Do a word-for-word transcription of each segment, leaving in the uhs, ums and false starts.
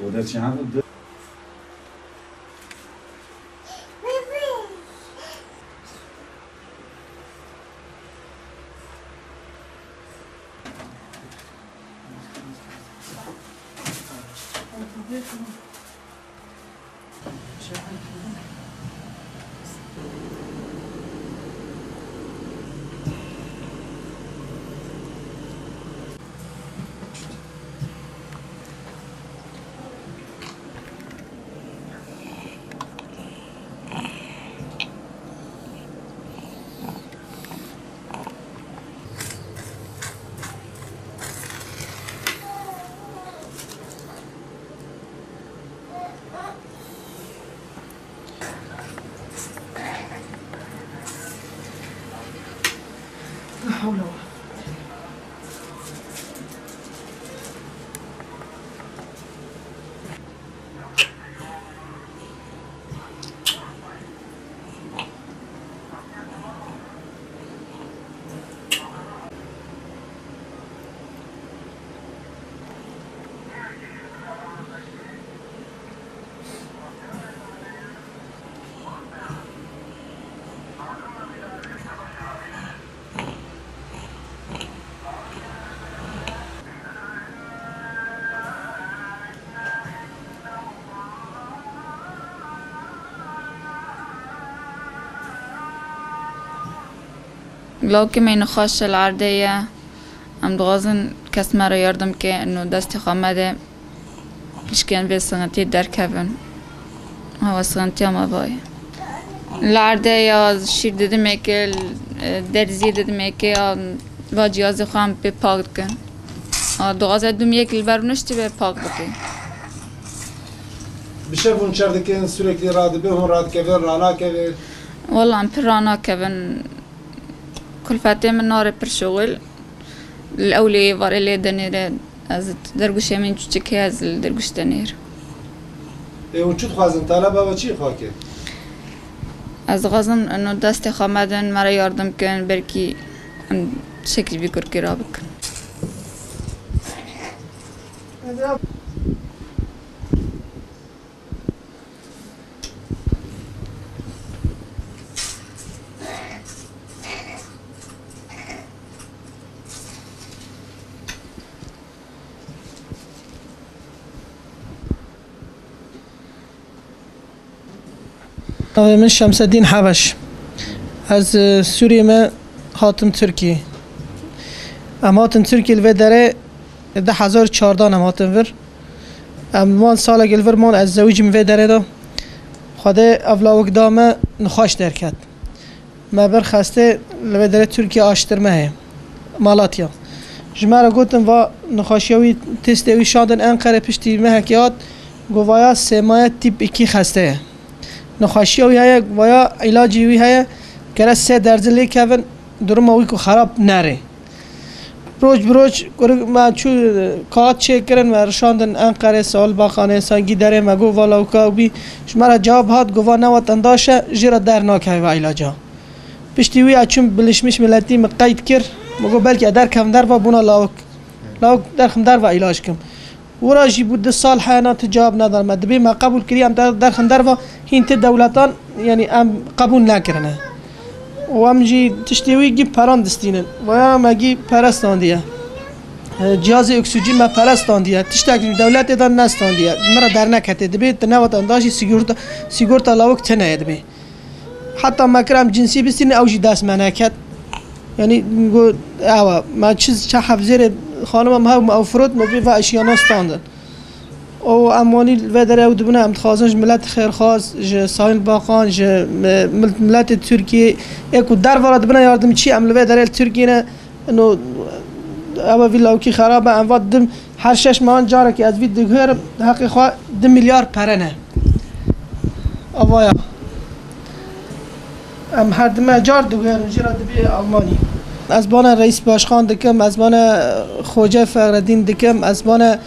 O da çi hafif de. Lawkê me nexweş e, li erdê ye. Em dixwazin kes me re yardim ke, û destê xwe me de pişkên vê sixintiyê derkevin. Ewa sixintiya me vay. Li erdê ya şîr didimê ke, derziyê didimê ke, ya va cihazê xwe em pê pak dikin. A, dixwaze dûm yek li ber niştî be pak bike. Bi şev hûn çer dikin, sürekli radibe, hûn radikevin, ranakevin? Wela em pir ranakevin. Kulfetê min nare pir şixul. Li ewlê êvarê lê denêre. Ez derguşê min çûçik heye, ez li derguş denêr. Ê, hûn çi dixwazin? Taleba we çi xakê? Ez dixwazim ino destê xwe me din, me re yardim kin, belkî em şekil vî kurkî rabikin. Navê min Şemsedîn Hebeş. Ez, e, Sûriyê me hatim Tirkiyê. Em hatin Tirkiyê li vê derê du hezar û çardeh em hatin vir. Em van salek li vir man ez zewicîm vê derê de. Xwedê ev lawik da me nixweş derket. Me bir xestê li vê derê Tirkiye aştirme heye. Malatya. Ji me re gotin va nixweşiya wî testê wî şandin Enqere piştî mehekê hat, got vaya sêmaya tîp ikî xeste ye. Nixweşiya wî heye, vaya îlacê wî heye, gere sê derzin lê kevin, duruma wî ku xerab nerê. Roj bi roj, kurik me çû, kağıt çêkirin, me rişandin Enqerê, Sağlık Bakanê, sangî derê me got, vala wika bî, ji me re cewab hat, got, va ne vatandaş e, jê re der nakeve va îlaca. Piştî wî ez çûm Birleşmiş Milletî min qeyd kir, min got, belkî ez derkevim derva bona lawik. Lawik derxim derva îlac kim. Wira jî bû du sal heyana tu cewab nedar me. Dibê me qebûl kirî em der-, derxin derva hîn ti dewletan, yanî em qebûl nekirine. Û em jî tiştê wî gî peran distînin. Vaya me gî pere standiye. E, cihazê oksîjîn me pere standiye. Tiştek ji dewletê de nestandiye. Min re derneketê. Dibê tu ne vatandaşî, sigorta, sigorta lawik tune ye dibê. Heta me kir em cinsî bistînin, ew jî dest me neket. Yanî got, ewa, me çi, çi hefzêrê xanima me hew me ew firot, me pê ve eşyana standin. Û em wanî li vê derê ew dibine, em dixwazin ji milet xêrxwaz, ji Sayın Bakan, ji mi-, mil-, miletê Tirkiyê, ê ku derva re dibine yardimçî, em li vê derê li Tirkiyê ne, ino, ew vî lawkî xerab e, em va didim, her şeş mehan carekê ez vî diguherim, heqê xwe du milyar pere ne. Avaya. Em her dime car diguherin, jî re dibê Almanî. Ez bana Reis Başkan dikim, ez bana Xoce Fexredîn dikim, ez bana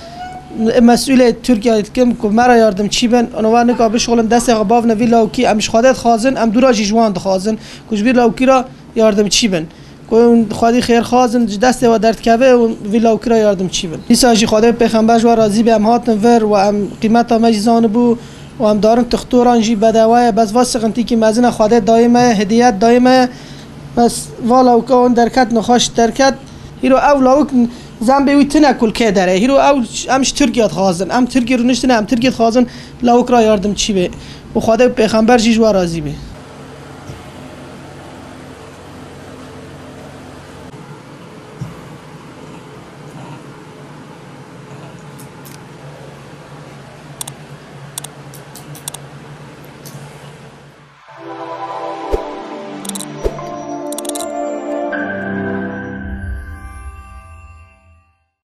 Mesûlê Tirkiyeyê dikim ku me re yardimçî bin, û we nika bişixulin destê xwe bavne vî lawikî, em ji Xwedê dixwazin, em dûra jî ji wan dixwazin ku ji vî lawikî re yardimçî bin. Ku Xwedî xêrxwazin ji destê we derdikeve û vî lawikî re yardimçî bin. Dîsa jî Xwedê û Pêxember ji we razî be, em hatin vir û em qîmeta me jî zanibû û em darin tixtoran jî bedewa ye. Bes va sixintîkî mezin e, Xwedê dayê me ye, hidiyet dayê me ye. Bes va lawika wan derket, nexweş derket. Hîro ew lawik zembê wî tine kulkê derê. Hîro ew, em ji Tirkiye dixwazin. Em Tirkiye rûniştine, em Tirkiye dixwazin lawik re yardimçî bê. Û Xwedê û Pêxember jî ji we razî bê.